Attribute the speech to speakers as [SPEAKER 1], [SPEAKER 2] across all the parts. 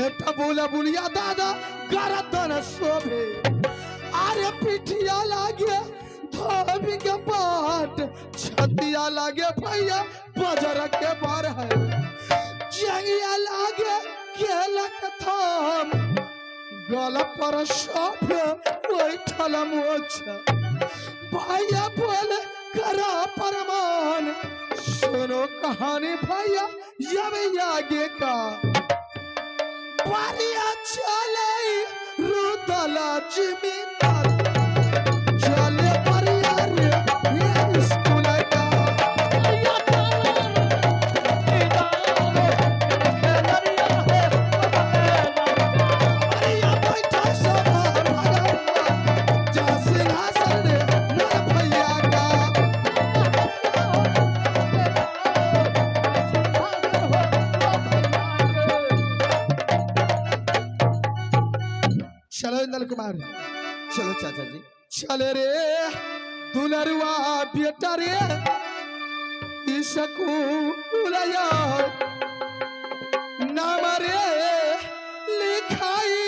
[SPEAKER 1] ठेठ बोला बुलिया दादा गरदन शोभे। अरे पिठिया लागे धोबी के पाट, छतिया लागे भैया बजर के बर है, जंगिया लागे केलक थाम, गल पर शोभे बैठल मोछ। भैया बोले करा परमान, सुनो कहानी भैया यब आगे का। बारिया चले रुदला जिमीदार, चले बरिया रे ये स्कूल का। बरिया बैठा सभा भगवा, जा सिंहासन रे मोर भैया का। चलो इंदल कुमार,
[SPEAKER 2] चलो चाचा जी।
[SPEAKER 1] चले रे दुलरुआ बेटा रे स्कूल नाम रे लिखाई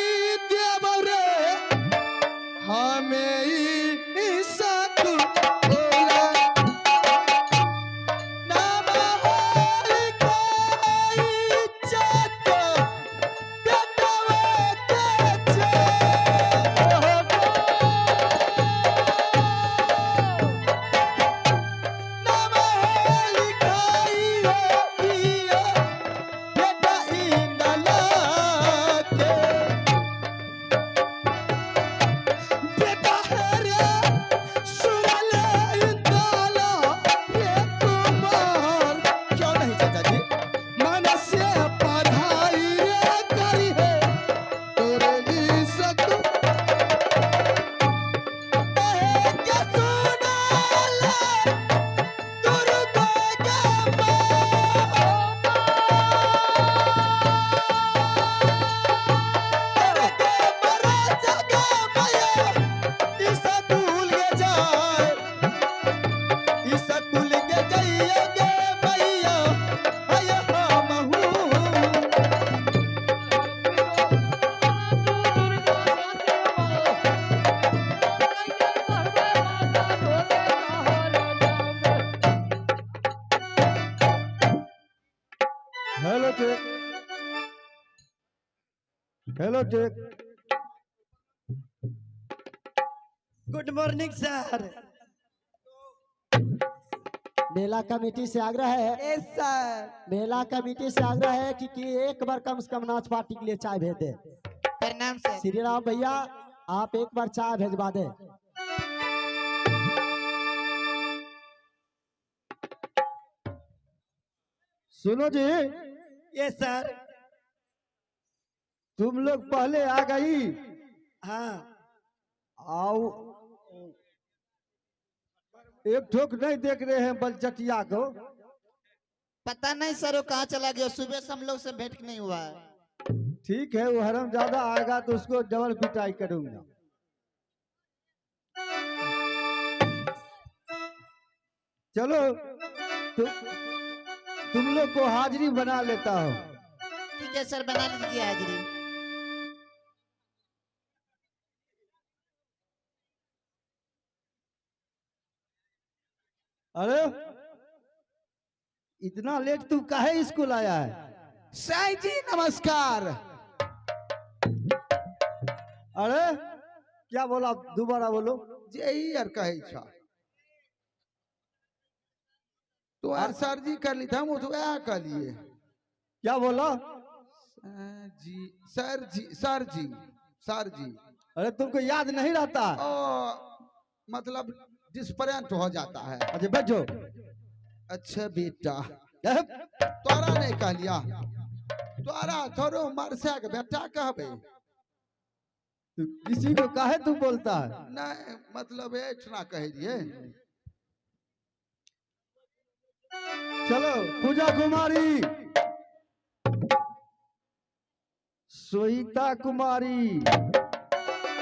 [SPEAKER 1] देव रे हमें स्कूल नाम लिखाई चाचा बेटवा के चा। नाम लिखाई दिया बेटा इंदला के, बेटा है रे सुरले इंदला रे कुमार।
[SPEAKER 2] क्यों नहीं चाचा जी?
[SPEAKER 1] मन से पढ़ाई रे करी है तोरे इसक के सुनाला दुर्गा के
[SPEAKER 2] स्कूल के जाए, स्कूल के जाइए गे भैया, आया हम हूँ।
[SPEAKER 3] Hello check, hello check.
[SPEAKER 2] Good morning sir.
[SPEAKER 4] मेला कमेटी से आग्रह है,
[SPEAKER 2] यस सर।
[SPEAKER 4] मेला कमेटी से आग्रह है कि एक बार कम से कम नाच पार्टी के लिए चाय भेज दे।
[SPEAKER 5] प्रणाम सर।
[SPEAKER 4] श्री राम भैया आप एक बार चाय भेजवा दे।
[SPEAKER 3] सुनो जी।
[SPEAKER 2] Yes sir.
[SPEAKER 3] तुम लोग पहले आ गई।
[SPEAKER 2] हाँ।
[SPEAKER 3] आओ, एक ठोक नहीं देख रहे हैं बलचटिया को।
[SPEAKER 5] पता नहीं सर वो कहाँ चला गया, सुबह से हम लोग से भेंट नहीं हुआ है।
[SPEAKER 3] ठीक है, वो हरम ज्यादा आएगा तो उसको डबल पिटाई करूंगा। चलो तुम लोग को हाजिरी बना लेता हूँ।
[SPEAKER 5] ठीक है सर, बना लीजिए हाजिरी।
[SPEAKER 3] अरे इतना लेट तू काहे स्कूल आया है?
[SPEAKER 1] साईं जी नमस्कार।
[SPEAKER 3] अरे क्या बोला, दोबारा बोलो।
[SPEAKER 1] जे यार कहे छा तो यार सर जी कर ली था, हम तो क्या कर लिए।
[SPEAKER 3] क्या बोला?
[SPEAKER 1] सर जी, सर जी, सर जी, सर जी।
[SPEAKER 3] अरे तुमको याद नहीं रहता?
[SPEAKER 1] ओ, मतलब डिस्परेंट हो जाता है।
[SPEAKER 3] अच्छा बैठो।
[SPEAKER 1] अच्छा बेटा, तोरा नहीं कह लिया, तोरा थोड़ो मरसा के बेटा कहबे।
[SPEAKER 3] तू किसी को काहे तू बोलता है?
[SPEAKER 1] नहीं मतलब इतना कह दिए।
[SPEAKER 3] चलो पूजा कुमारी, श्वेता कुमारी,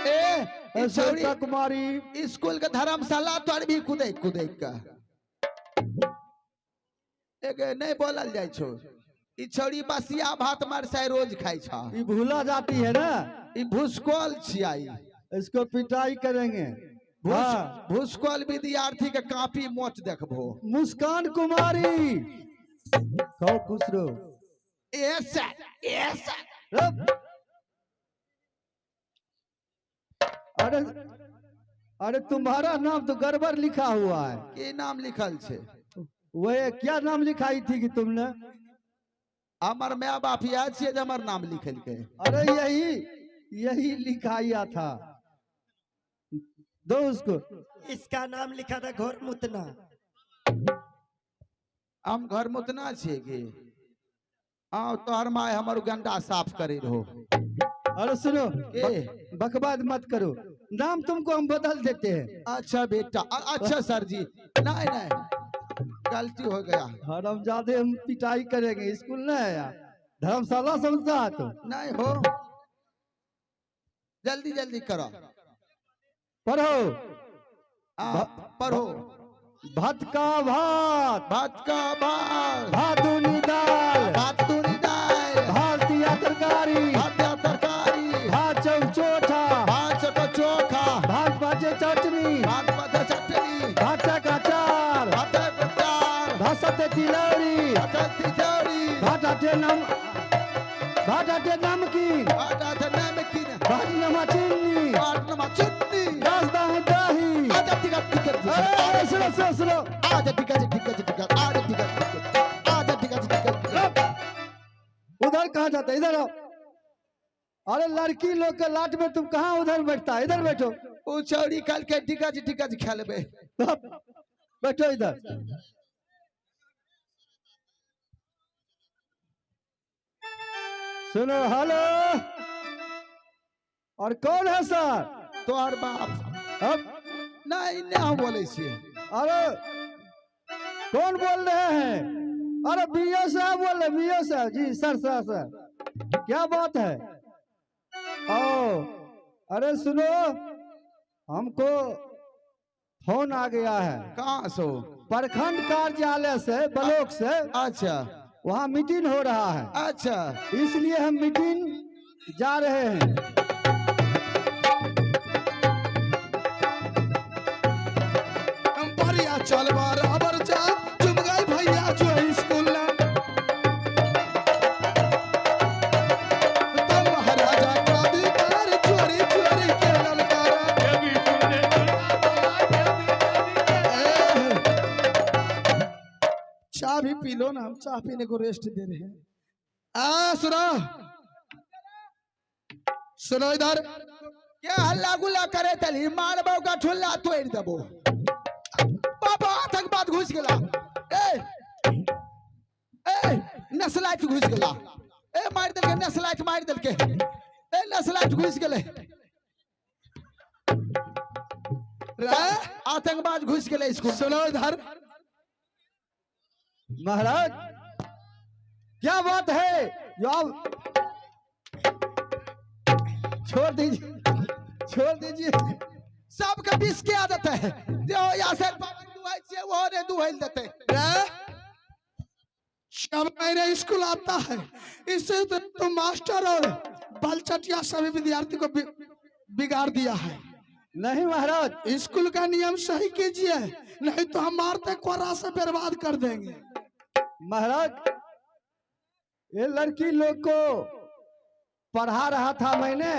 [SPEAKER 1] ए
[SPEAKER 3] श्वेता कुमारी,
[SPEAKER 1] स्कूल के धर्मशाला तोर भी कुदे कुदे का एक नहीं बोलल जाय छो। ई छौड़ी बसिया भात मरचाइ रोज खाइ छ।
[SPEAKER 3] ये भूला जाती है ना।
[SPEAKER 1] ई भूसकोल छिया ई।
[SPEAKER 3] इसको पिटाई करेंगे।
[SPEAKER 1] भूस
[SPEAKER 3] हाँ।
[SPEAKER 1] भूसकोल विद्यार्थी के कापी मोच देखबो।
[SPEAKER 3] मुस्कान कुमारी, कहो खुश रहो।
[SPEAKER 1] ऐसा ऐसा।
[SPEAKER 3] रब। अरे अरे तुम्हारा नाम तो गड़बड़ लिखा हुआ है।
[SPEAKER 1] के नाम लिखल छे?
[SPEAKER 3] वह क्या नाम लिखाई थी कि तुमने?
[SPEAKER 1] हमर my बाप इएह छियै जे हमर नाम लिखलकै।
[SPEAKER 3] अरे यही यही लिखाया था। दो उसको।
[SPEAKER 4] इसका नाम लिखा था घोर मुतना।
[SPEAKER 1] हम घर मुतना छियै की? आओ तोहर my हमर गंडा साफ करे रहो।
[SPEAKER 3] अरे सुनो,
[SPEAKER 1] के?
[SPEAKER 3] बकवास मत करो, नाम तुमको हम बदल देते हैं।
[SPEAKER 1] अच्छा बेटा, अच्छा सर जी, नहीं नहीं गलती हो गया।
[SPEAKER 3] हरामजादे, हम पिटाई करेंगे। स्कूल नहीं आया, धर्मशाला समझता है तो
[SPEAKER 1] नहीं हो। जल्दी जल्दी करो,
[SPEAKER 3] पढ़ो।
[SPEAKER 1] पढ़ो।
[SPEAKER 3] भात का भात,
[SPEAKER 1] भात का भात,
[SPEAKER 3] भातुनी दाल,
[SPEAKER 1] भातुनी दाल,
[SPEAKER 3] भारतीय तरकारी,
[SPEAKER 1] भारतीय तरकारी,
[SPEAKER 3] भात चौचोठा,
[SPEAKER 1] भात चौका चोखा,
[SPEAKER 3] भात भाजे चटनी,
[SPEAKER 1] भात भाजे चटनी,
[SPEAKER 3] भात का अचार,
[SPEAKER 1] भात का अचार,
[SPEAKER 3] भात सते तिलौरी,
[SPEAKER 1] भात तिलौरी,
[SPEAKER 3] भात आटे नम, भात आटे नमकीन,
[SPEAKER 1] भात आटे नमकीन,
[SPEAKER 3] भात नमा चीनी,
[SPEAKER 1] भात नमा चीनी,
[SPEAKER 3] दस दही दही।
[SPEAKER 1] आजा टिका टिका टिका।
[SPEAKER 3] अरे सुनो सुनो सुनो,
[SPEAKER 1] आजा टिका टिका टिका, आजा टिका टिका, आजा टिका टिका।
[SPEAKER 3] उधर कहाँ जाता है? इधर आओ। अरे लड़की लोग के लाट में तुम कहाँ उधर बैठता है? इधर बैठो।
[SPEAKER 1] ओ छौड़ी कल के टिका टिका खेलबे।
[SPEAKER 3] बैठो इधर। सुनो, हेलो, और कौन है सर?
[SPEAKER 1] तोहर बाप।
[SPEAKER 3] अब
[SPEAKER 1] नहीं नहीं हम बोले छियै।
[SPEAKER 3] अरे कौन बोल रहे हैं? अरे बीओ साहब बोल रहे, बीओ साहब जी। सर सर सर क्या बात है? ओ अरे सुनो, हमको फोन आ गया है।
[SPEAKER 1] कहाँ से?
[SPEAKER 3] प्रखंड कार्यालय से, ब्लॉक से।
[SPEAKER 1] अच्छा।
[SPEAKER 3] वहाँ मीटिंग हो रहा है।
[SPEAKER 1] अच्छा।
[SPEAKER 3] इसलिए हम मीटिंग जा रहे हैं।
[SPEAKER 2] बढ़िया चल बराबर जा, चुप गए भैया जो स्कूल ना। तुम महाराजा का अधिकार चोरी चोरी के ललकारा।
[SPEAKER 6] चाय भी पी लो ना, हम चाय पीने को रेस्ट दे रहे हैं।
[SPEAKER 2] आ सुनो सुनो इधर।
[SPEAKER 1] क्या हल्ला गुल्ला करे तली मारबो का ठुल्ला तोड़ देबो। बाबा आतंकवाद घुस गेला। ए ए नस्लाइट घुस गेला। ए मार देलके, नस्लाइट मार देलके। ए नस्लाइट घुस गेले।
[SPEAKER 2] रे
[SPEAKER 1] आतंकवाद घुस गेले स्कूल।
[SPEAKER 2] सुनो इधर।
[SPEAKER 3] महाराज क्या बात है? जो आप छोड़ दीजिए, छोड़ दीजिए।
[SPEAKER 1] सबके विष के आदत है। जो यासर बाबा दुहाई छे वो ने दुहाई देते।
[SPEAKER 2] रे जब मैंने स्कूल आता है इससे तो मास्टर और बालचटिया सभी विद्यार्थी को बिगाड़ दिया है।
[SPEAKER 3] नहीं महाराज,
[SPEAKER 2] स्कूल का नियम सही कीजिए, नहीं तो हम मारते कोरा से बर्बाद कर देंगे।
[SPEAKER 3] महाराज ये लड़की लोग को पढ़ा रहा था मैंने,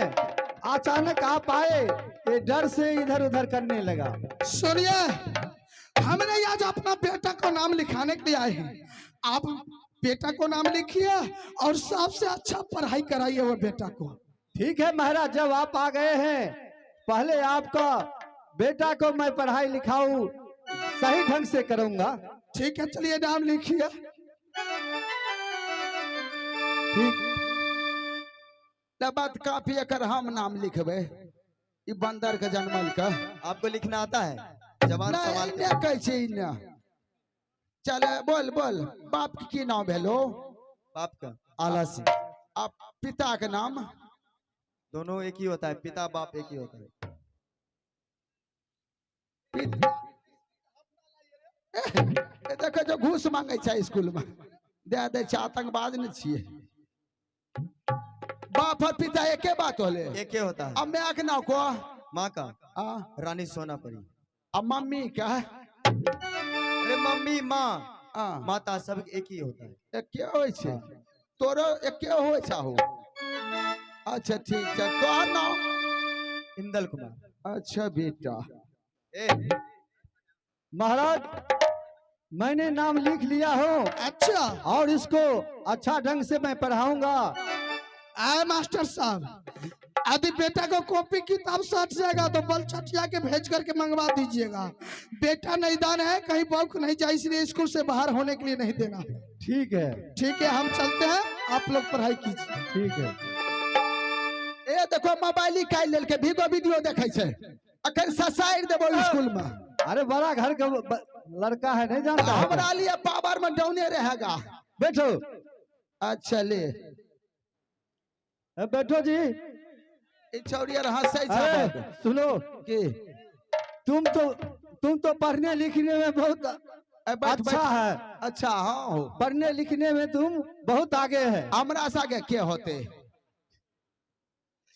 [SPEAKER 3] अचानक आप आए, ये डर से इधर उधर करने लगा।
[SPEAKER 2] सुनिए, हमने आज अपना बेटा को नाम लिखाने के लिए आए हैं। आप बेटा को नाम लिखिए और सबसे अच्छा पढ़ाई कराइए वो बेटा को।
[SPEAKER 3] ठीक है महाराज, जब आप आ गए हैं, पहले आपका बेटा को मैं पढ़ाई लिखाऊं, सही ढंग से करूंगा।
[SPEAKER 2] ठीक है, चलिए नाम लिखिए।
[SPEAKER 3] ठीक।
[SPEAKER 1] तब बात काफी अकर हम नाम लिखबे ई बंदर के जन्मल का।
[SPEAKER 7] आपको लिखना आता है? जवान
[SPEAKER 1] नहीं,
[SPEAKER 7] सवाल
[SPEAKER 1] नहीं कहै छै ई ना। चल बोल बोल, बाप के की नाम भेलो?
[SPEAKER 7] बाप का आला सिंह।
[SPEAKER 1] आप पिता के नाम?
[SPEAKER 7] दोनों एक ही होता है, पिता बाप एक ही होता है।
[SPEAKER 1] देखो जो घूस मांगे छै स्कूल में। दे दे छै, आतंकवाद ने छियै। बाप और पिता एके बात होले,
[SPEAKER 7] एके होता है।
[SPEAKER 1] अब मैं के नाम को
[SPEAKER 7] माँ का
[SPEAKER 1] आ
[SPEAKER 7] रानी सोना परी।
[SPEAKER 1] अब मम्मी का
[SPEAKER 7] अरे मम्मी माँ
[SPEAKER 1] आ
[SPEAKER 7] माता सब एक ही होता है।
[SPEAKER 1] एके होय छै तोरो, एके होय छाहो। अच्छा ठीक छै, तोहर नाम?
[SPEAKER 7] इंदल कुमार।
[SPEAKER 1] अच्छा बेटा।
[SPEAKER 7] ए
[SPEAKER 3] महाराज मैंने नाम लिख लिया हो।
[SPEAKER 2] अच्छा।
[SPEAKER 3] और इसको अच्छा ढंग से मैं पढ़ाऊंगा।
[SPEAKER 2] आए मास्टर साहब, यदि बेटा को कॉपी किताब सट जाएगा तो बल चटिया के भेज करके मंगवा दीजिएगा। बेटा नैदान है, कहीं बौक नहीं जाए, इसलिए स्कूल से बाहर होने के लिए नहीं देना।
[SPEAKER 3] ठीक है
[SPEAKER 2] ठीक है, हम चलते हैं, आप लोग पढ़ाई कीजिए।
[SPEAKER 3] ठीक है।
[SPEAKER 1] ए देखो मोबाइल निकालि लेलकै, भीगो वीडियो देखै छै, अखन ससारि देबो स्कूल में।
[SPEAKER 3] अरे बड़ा घर का लड़का है, नहीं जानता है।
[SPEAKER 1] हमरा लिए पावर में डाउने रहेगा।
[SPEAKER 3] बैठो।
[SPEAKER 1] अच्छा ले
[SPEAKER 3] ए, बैठो जी।
[SPEAKER 1] ई छौड़ी आर हंसै छै।
[SPEAKER 3] अरे सुनो
[SPEAKER 1] की
[SPEAKER 3] तुम तो पढ़ने लिखने में बहुत
[SPEAKER 1] ए, बैठ,
[SPEAKER 3] अच्छा
[SPEAKER 1] बैठ।
[SPEAKER 3] है।
[SPEAKER 1] अच्छा हाँ हो,
[SPEAKER 3] पढ़ने लिखने में तुम बहुत आगे है।
[SPEAKER 1] हमरा से आगे के होते?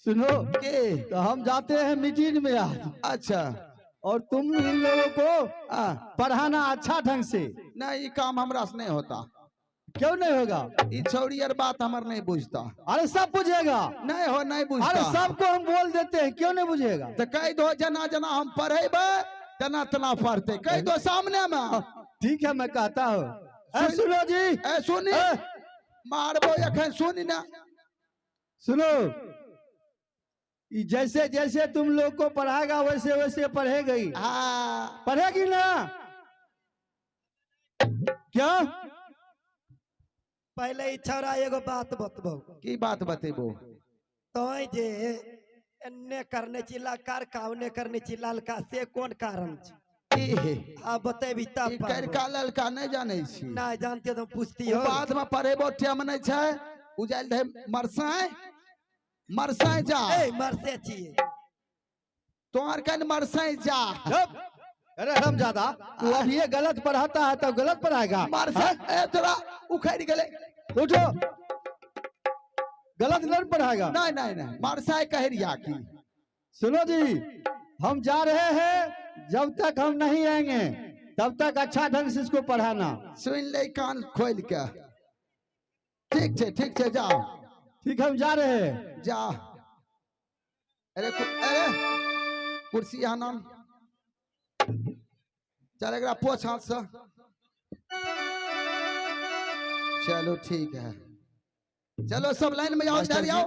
[SPEAKER 3] सुनो
[SPEAKER 1] के
[SPEAKER 3] तो हम जाते हैं मीटिंग में आज।
[SPEAKER 1] अच्छा।
[SPEAKER 3] और तुम इन लोगों को
[SPEAKER 1] आ
[SPEAKER 3] पढ़ाना अच्छा ढंग से।
[SPEAKER 1] नहीं, ई काम हमरा से नहीं होता।
[SPEAKER 3] क्यों नहीं होगा?
[SPEAKER 1] ई छौड़ी आर बात हमर नहीं बुझता।
[SPEAKER 3] अरे सब बुझेगा।
[SPEAKER 1] नहीं हो, नहीं बुझता।
[SPEAKER 3] अरे सबको हम बोल देते हैं, क्यों नहीं बुझेगा?
[SPEAKER 1] तो कह दो जना जना हम पढ़ेबे तना तना पढ़ते, कह दो सामने में।
[SPEAKER 3] ठीक है मैं कहता हूँ। सुनो जी।
[SPEAKER 1] ए सुनी मारबो एखन, सुनी ना।
[SPEAKER 3] सुनो, जैसे जैसे तुम लोग को पढ़ाएगा वैसे वैसे पढ़ेगी।
[SPEAKER 1] हाँ
[SPEAKER 3] पढ़ेगी ना? क्या
[SPEAKER 4] पहले ई छौड़ा एगो बात बतबो।
[SPEAKER 1] की बात बतेबो?
[SPEAKER 4] तो जे एन्ने करने छी लकार कावने करने छी ललका, से कोन कारण छै? आ बतेबी तब।
[SPEAKER 1] ई करिका ललका नहीं जानै छी।
[SPEAKER 4] नहीं जानते तो पूछती हो।
[SPEAKER 1] बाद में पढ़ेबो टाइम नहीं छै, उजाइल दे मरसाय मरसाय जा।
[SPEAKER 4] ए मरसे छी
[SPEAKER 1] तोहर कन मरसाय जा।
[SPEAKER 3] अरे हरामजादा, तू अब ये गलत पढ़ाता है तो गलत पढ़ाएगा।
[SPEAKER 1] मरसाय ए तोरा उखड़ गेले।
[SPEAKER 3] उठो, गलत नहीं पढ़ाएगा।
[SPEAKER 1] नहीं नहीं नहीं, मरसाय कह रिया की।
[SPEAKER 3] सुनो जी, हम जा रहे हैं, जब तक हम नहीं आएंगे तब तक अच्छा ढंग से इसको पढ़ाना।
[SPEAKER 1] सुन ले कान खोल के। ठीक है ठीक है, जाओ।
[SPEAKER 3] ठीक, हम जा रहे हैं।
[SPEAKER 1] जा। अरे अरे कुर्सी यहाँ नाम चल, एकरा पोछ हाथ से। चलो ठीक है, चलो सब लाइन में आओ, इधर आओ।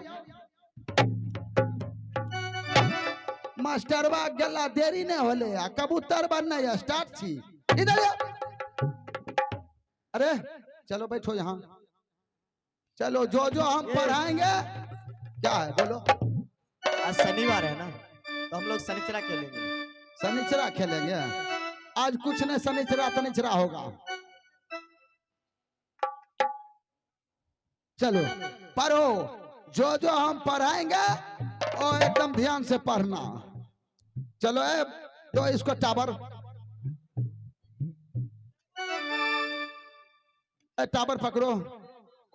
[SPEAKER 1] मास्टरवा गला देरी नहीं होले, आ कबूतर बनना स्टार्ट छी। इधर आओ। अरे चलो बैठो यहाँ। चलो जो जो हम पढ़ाएंगे। क्या है बोलो?
[SPEAKER 7] आज शनिवार है ना, तो हम लोग शनिचरा खेलेंगे।
[SPEAKER 1] शनिचरा खेलेंगे आज? कुछ नहीं, शनिचरा तनिचरा होगा। चलो पढ़ो, जो जो हम पढ़ाएंगे और एकदम ध्यान से पढ़ना। चलो ए दो इसको टावर, ए टावर पकड़ो।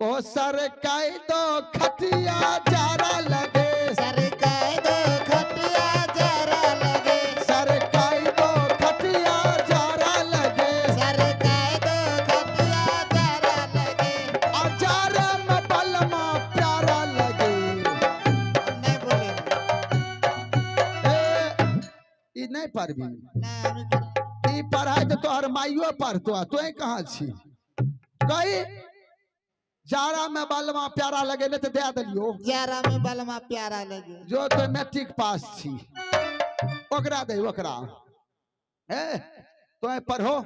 [SPEAKER 1] को सर काई दो खटिया जारा लगे,
[SPEAKER 5] सर काई दो खटिया जारा लगे,
[SPEAKER 1] सर काई दो खटिया जारा लगे,
[SPEAKER 5] सर काई दो खटिया जारा लगे,
[SPEAKER 1] अचार में बलमा प्यारा लगे।
[SPEAKER 5] नहीं बोलेंगे।
[SPEAKER 1] ए ई नहीं पढ़बी?
[SPEAKER 5] नहीं।
[SPEAKER 1] ई पढ़ाई तो तोहर माइयो पढ़तो, तोय कहाँ छी? कही जारा में बलमा प्यारा लगे, नहीं तो दे दिलियो।
[SPEAKER 5] जारा में बलमा प्यारा लगे।
[SPEAKER 1] जो तो मैट्रिक पास छी ओकरा दे, ओकरा। ए तो पढ़ो।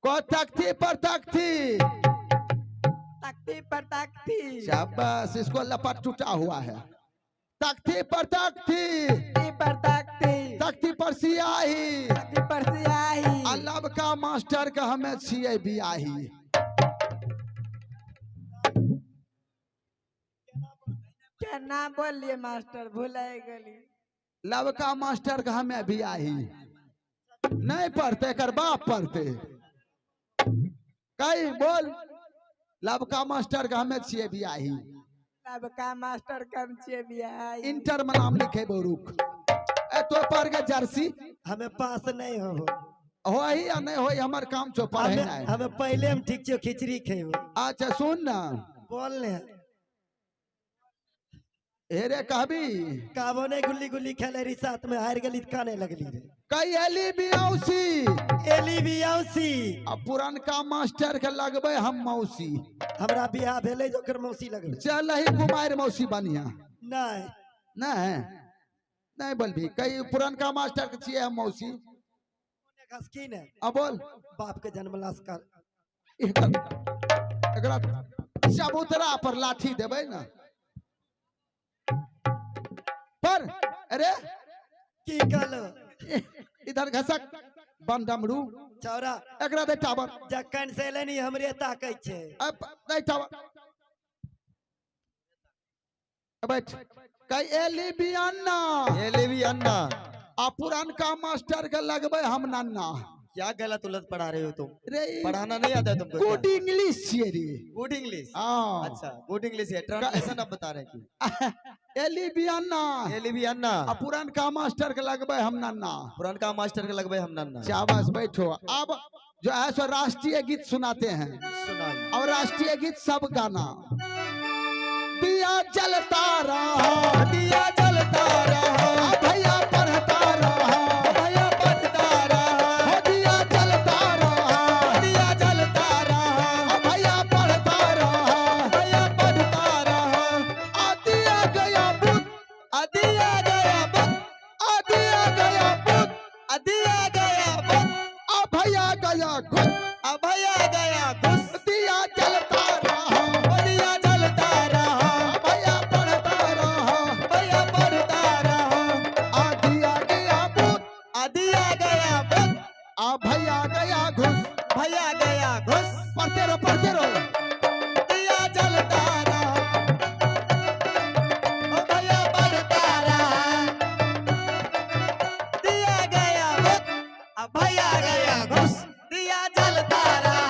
[SPEAKER 1] को तख्ती पर तख्ती,
[SPEAKER 4] तख्ती पर तख्ती।
[SPEAKER 1] शाबाश, इसको लपट टूटा हुआ है। तख्ती पर तख्ती,
[SPEAKER 4] तख्ती पर तख्ती,
[SPEAKER 1] तख्ती पर सियाही,
[SPEAKER 4] तख्ती पर सियाही।
[SPEAKER 1] अलब का मास्टर का हमें छिए बियाही।
[SPEAKER 4] क्या नाम बोलिए मास्टर, भुलाए गली।
[SPEAKER 1] लवका मास्टर का हमें बियाही। नहीं पढ़ते कर बाप पढ़ते। कही बोल लबका मास्टर के हमें छिए बियाही।
[SPEAKER 8] लबका मास्टर कम छिए बियाही।
[SPEAKER 1] इंटर में नाम लिखेबो रुक। ए तो पर के जर्सी
[SPEAKER 4] हमें पास नहीं हो
[SPEAKER 1] होई या नहीं होई हमर काम छो पढ़े नहीं।
[SPEAKER 4] हमें पहले हम ठीक छो खिचड़ी खेबो।
[SPEAKER 1] अच्छा सुन ना
[SPEAKER 4] बोल ने
[SPEAKER 1] हेरे कहबी
[SPEAKER 4] कहबो नहीं गुल्ली गुल्ली खेले रही साथ में हार गली काने लगली रे।
[SPEAKER 1] कई एली बियाउसी
[SPEAKER 4] एली बियाउसी
[SPEAKER 1] अब पुरनका मास्टर के लगबे हम मौसी।
[SPEAKER 4] हमरा बियाह भेलै जोकर मौसी लगबे।
[SPEAKER 1] चल ही कुमार मौसी बनिया।
[SPEAKER 4] नहीं
[SPEAKER 1] नहीं नहीं बोलबी कई पुरनका मास्टर के छिए हम मौसी।
[SPEAKER 4] की ने
[SPEAKER 1] अब बोल
[SPEAKER 4] बाप के जन्मला से कर
[SPEAKER 1] एकरा चबूतरा पर लाठी देबै ना पर। अरे
[SPEAKER 4] की कहलो
[SPEAKER 1] इधर घसक बन डमरू
[SPEAKER 4] चौरा
[SPEAKER 1] एकरा दे टावर
[SPEAKER 4] जखन से एलै नी हमरे ताकै छै।
[SPEAKER 1] अब दे टावर बैठ। कई एली बियाना
[SPEAKER 7] एली बियाना
[SPEAKER 1] आ पुरनका मास्टर के लगबै हम नन्ना।
[SPEAKER 7] क्या गलत उलट पढ़ा रहे हो तुम?
[SPEAKER 1] रे
[SPEAKER 7] पढ़ाना नहीं आता है तुमको?
[SPEAKER 1] गुड इंग्लिश छिए रे।
[SPEAKER 7] गुड इंग्लिश
[SPEAKER 1] हां
[SPEAKER 7] अच्छा गुड इंग्लिश है। ट्रांसलेशन अब बता रहे हैं कि
[SPEAKER 1] एली बियाना
[SPEAKER 7] एली बियाना
[SPEAKER 1] आ पुरनका मास्टर के लगबै हम नन्ना।
[SPEAKER 7] पुरनका मास्टर के लगबै हम नन्ना।
[SPEAKER 1] शाबाश बैठो। अब जो है सो राष्ट्रीय गीत सुनाते हैं।
[SPEAKER 7] सुनाइए।
[SPEAKER 1] और राष्ट्रीय गीत सब गाना। दिया जलता रहा
[SPEAKER 7] दिया जलता रहा
[SPEAKER 1] भैया पढ़ता रहा
[SPEAKER 7] भैया पढ़ता रहा
[SPEAKER 1] दिया जलता रहा
[SPEAKER 7] दिया जलता रहा
[SPEAKER 1] भैया पढ़ता रहा
[SPEAKER 7] भैया पढ़ता रहा
[SPEAKER 1] दिया गया बुत
[SPEAKER 7] दिया गया बुत
[SPEAKER 1] दिया गया बुत
[SPEAKER 7] दिया गया बुत
[SPEAKER 1] भैया गया घुस
[SPEAKER 7] भैया गया घुस
[SPEAKER 1] दिया जलता रहा
[SPEAKER 7] दिया जलता रहा
[SPEAKER 1] भैया पढ़ता रहा
[SPEAKER 7] भैया पढ़ता रहा
[SPEAKER 1] दिया गया बुत
[SPEAKER 7] दिया गया बुत
[SPEAKER 1] भैया गया घुस
[SPEAKER 7] भैया गया घुस।
[SPEAKER 1] पढ़ते रहो पढ़ते रहो।
[SPEAKER 7] दिया जलता रहा भैया पढ़ता रहा दिया गया बुत भैया गया घुस दिया जलता रहा।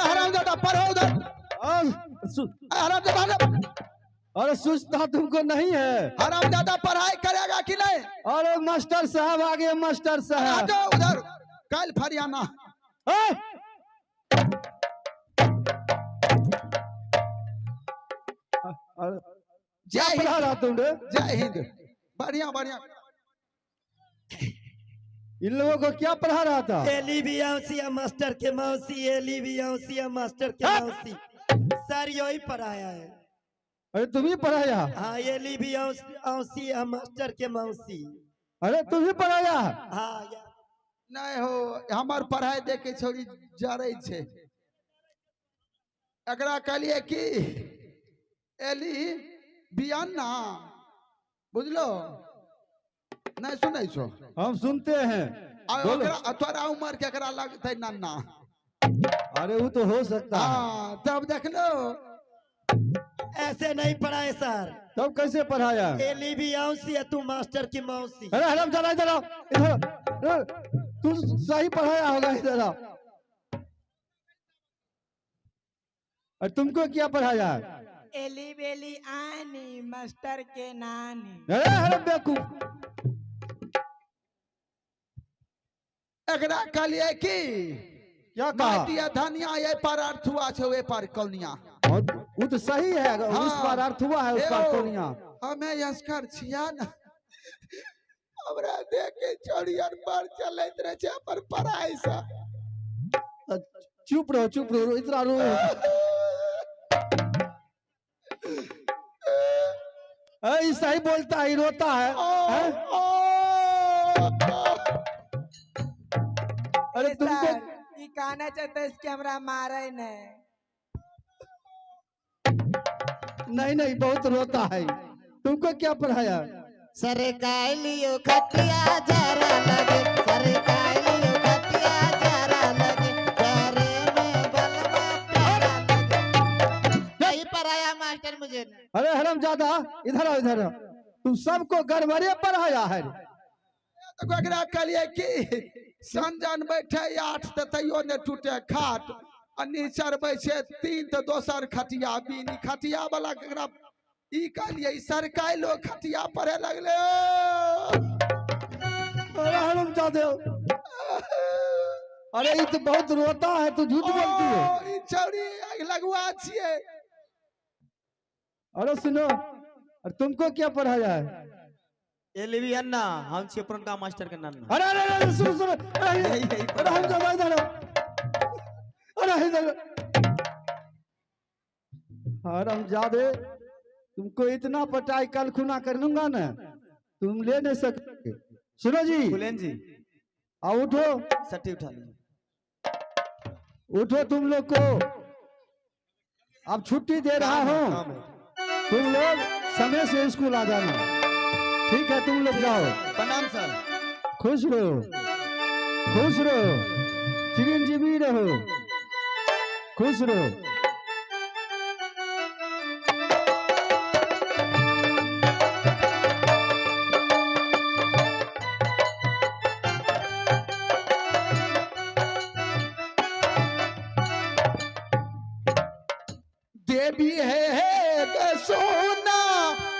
[SPEAKER 1] हरामजादा पढ़ो उधर। हरामजादा
[SPEAKER 3] अरे सुस्ता तुमको नहीं है।
[SPEAKER 1] हरामजादा पढ़ाई करेगा कि नहीं?
[SPEAKER 3] अरे मास्टर साहब आ गए मास्टर साहब।
[SPEAKER 1] जाओ उधर कल फरियाना। जय हिंद
[SPEAKER 3] तुम रे।
[SPEAKER 1] जय हिंद। बढ़िया बढ़िया।
[SPEAKER 3] इन लोगों को क्या पढ़ा रहा था?
[SPEAKER 4] एली बियाउसी मास्टर के मौसी एली बियाउसी मास्टर के मौसी सर यही पढ़ाया है।
[SPEAKER 3] अरे तुम ही पढ़ाया?
[SPEAKER 4] हाँ एली बियाउसी मास्टर के मौसी।
[SPEAKER 3] अरे तुम ही पढ़ाया?
[SPEAKER 4] हाँ
[SPEAKER 1] नहीं हो हमार पढ़ाई देख के छोड़ी जा रही छे। एकरा कहलिए कि एली बियाना बुझलो नहीं सुनै छो?
[SPEAKER 3] हम सुनते हैं।
[SPEAKER 1] तोरा उम्र के एकरा लगते नन्ना।
[SPEAKER 3] अरे वो तो हो सकता है।
[SPEAKER 1] तब देख लो
[SPEAKER 4] ऐसे नहीं पढ़ाए सर।
[SPEAKER 3] तब कैसे पढ़ाया?
[SPEAKER 4] एली बियाउसी है तू मास्टर की मौसी।
[SPEAKER 3] अरे हराम चला इधर आओ इधर तू सही पढ़ाया होगा इधर आओ। और तुमको क्या पढ़ाया?
[SPEAKER 8] एली बेली आनी मास्टर के नानी।
[SPEAKER 3] अरे हराम बेवकूफ।
[SPEAKER 1] एकरा कहलिए कि
[SPEAKER 3] क्या कहा?
[SPEAKER 1] दिया धनिया ये पर अर्थ हुआ छे वे पर कौनिया।
[SPEAKER 3] वो तो सही है। हाँ, उस पर अर्थ हुआ है उस पर कौनिया।
[SPEAKER 1] हमें यस्कर छिया ना हमरा देख के छोड़ियन पर चलैत रहे छे पर पढ़ाई सा।
[SPEAKER 3] चुप रहो इतना रो। ऐ सही बोलता है रोता है। अरे तुमको
[SPEAKER 8] ई कहना चाहते इसके हमरा मारे नहीं।
[SPEAKER 3] नहीं नहीं बहुत रोता है। तुमको क्या पढ़ाया?
[SPEAKER 5] सरकाई लियो खटिया जरा लगे सरकाई लियो खटिया जरा लगे जरे में बलमा प्यारा लगे। नहीं पढ़ाया मास्टर मुझे।
[SPEAKER 3] अरे हरामजादा इधर आओ इधर आओ। तुम सबको गड़बड़े पढ़ाया है।
[SPEAKER 1] तो एकरा कहलिए कि संजन बैठे 8 त तैयो ने टूटे खाट आ नीचर बैठे 3 त दोसर खटिया बीनी खटिया वाला केकरा ई कहलिए ई सरकाई लोग खटिया पढ़े लगले।
[SPEAKER 3] अरे हरामजादे, अरे ये तो बहुत रोता है, तू झूठ बोलती है।
[SPEAKER 1] ई चौरी लगुआ छिए।
[SPEAKER 3] अरे सुनो, और तुमको क्या पढ़ाया है?
[SPEAKER 7] एलवी अन्ना, हम छिए पुरनका मास्टर के नाम।
[SPEAKER 3] अरे अरे अरे सुनो सुनो, अरे अरे हम जादा इधर, अरे इधर हरामजादे, तुमको इतना पटाई कल खुना कर लूंगा ना, तुम ले नहीं सकते। सुनो जी
[SPEAKER 7] फुलेन जी,
[SPEAKER 3] आओ उठो,
[SPEAKER 7] सट्टी उठा लीजिए,
[SPEAKER 3] उठो। तुम लोग को अब छुट्टी दे रहा हूँ, तुम लोग समय से स्कूल आ जाना, ठीक है? तुम लोग जाओ।
[SPEAKER 7] प्रणाम सर।
[SPEAKER 3] खुश रहो, खुश रहो, चिरंजीवी रहो, खुश रहो।
[SPEAKER 1] देवी है के सोना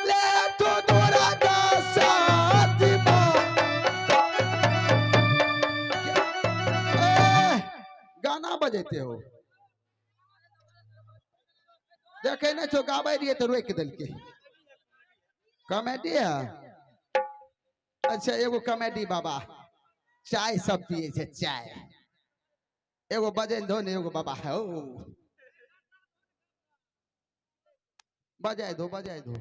[SPEAKER 1] ले तो तोरा का साथ गाना बजेते हो, देखे नहीं छो गाबै रहिए तो रोक देलके। कॉमेडी है। अच्छा एगो कॉमेडी बाबा चाय सब पिए छे, चाय एगो बजे दो ने एगो बाबा है, ओ बजाय दो, बजाय दो।